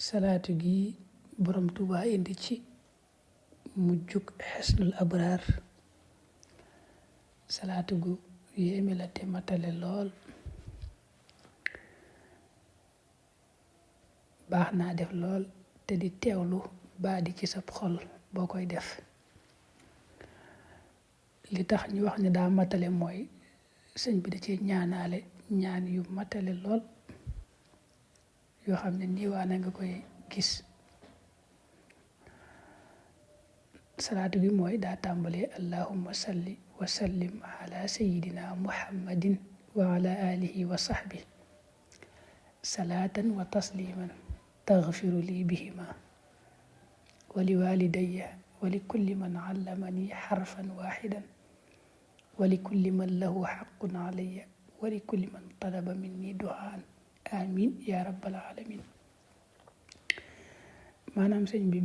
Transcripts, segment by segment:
salaatu gi borom Tuuba indi ci mujjug xesnul abraar salaatu gu yéeme la te matale lool baax naa def lool te di teewlu baa di ci sab xol boo koy def li tax ñu wax ne daa matale mooy sëñ bi da ci ñaanaale ñaan yu matale lool yoo xam ne niiwaana nga koy gis salaatu bi mooy daa tàmbalee allahumma salli wa sallim ala sayidina muhammadin wa ala alihi wa sahbi salaatan wa tasliman taghfiru li bihima wa li walidayya wa li kulli man allamani xarfan waxidan wa li kulli man lahu xaqun alayya wa li kulli man talaba minni duaan amin ya rabbal alamin maanaam sëñ bi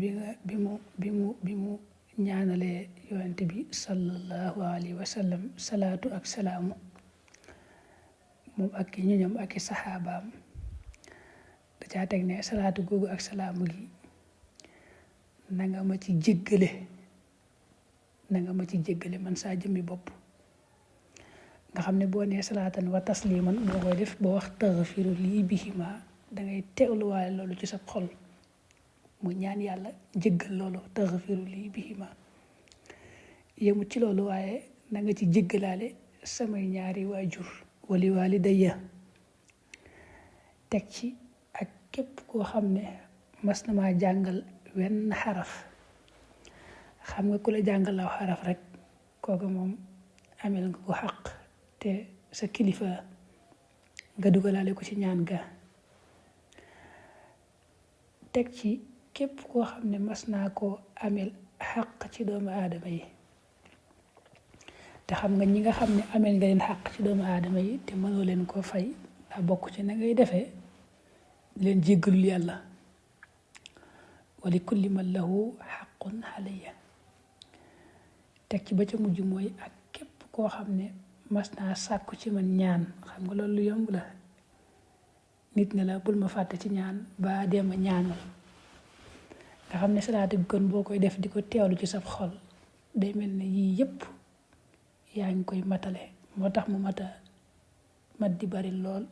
bi mu ñaanalee yonent bi sallallahu alayhi wa sallam salaatu ak salaamu moom ak ki ñoñam ak i saxaabaam da caa teg ne salaatu googu ak salaamu gi nanga ma ci jéggale man saa jëmmi bopp nga xam ne boo nee salaatan wa tasliman boo koy def boo wax taghfiru lii bihima dangay teewluwaale loolu ci sa xol mu ñaan yàlla jéggal loolu taghfiru lii bihima yemut ci loolu waaye na nga ci jéggalaale samay ñaari waajur wali walidayya teg ci ak képp koo xam ne mas na maa jàngal wenn xaraf xam nga ku la jàngal aw xaraf rek kooku moom amel nga ko xaq te sa kilifa nga dugalaale ko ci ñaan ga teg ci képp koo xam ne mas naa koo amel xaq ci doomu aadama yi te xam nga ñi nga xam ne amel nga leen xaq ci doomu aadama yi te mënoo leen koo fay daa bokk ci na ngay defee leen jéggalul yàlla wali kulli man lahu xaqun alayya teg ci ba ca mujj mooy ak képp koo xam ne mas naa sàkku ci man ñaan xam nga loolu lu yomb la nit ne la bul ma fàtte ci ñaan ba dem a ñaanal nga xam ne salaatu bi kon boo koy def di ko teewlu ci sab xol day mel ne yii yépp yaa ngi koy matale moo tax mu mat di bari lool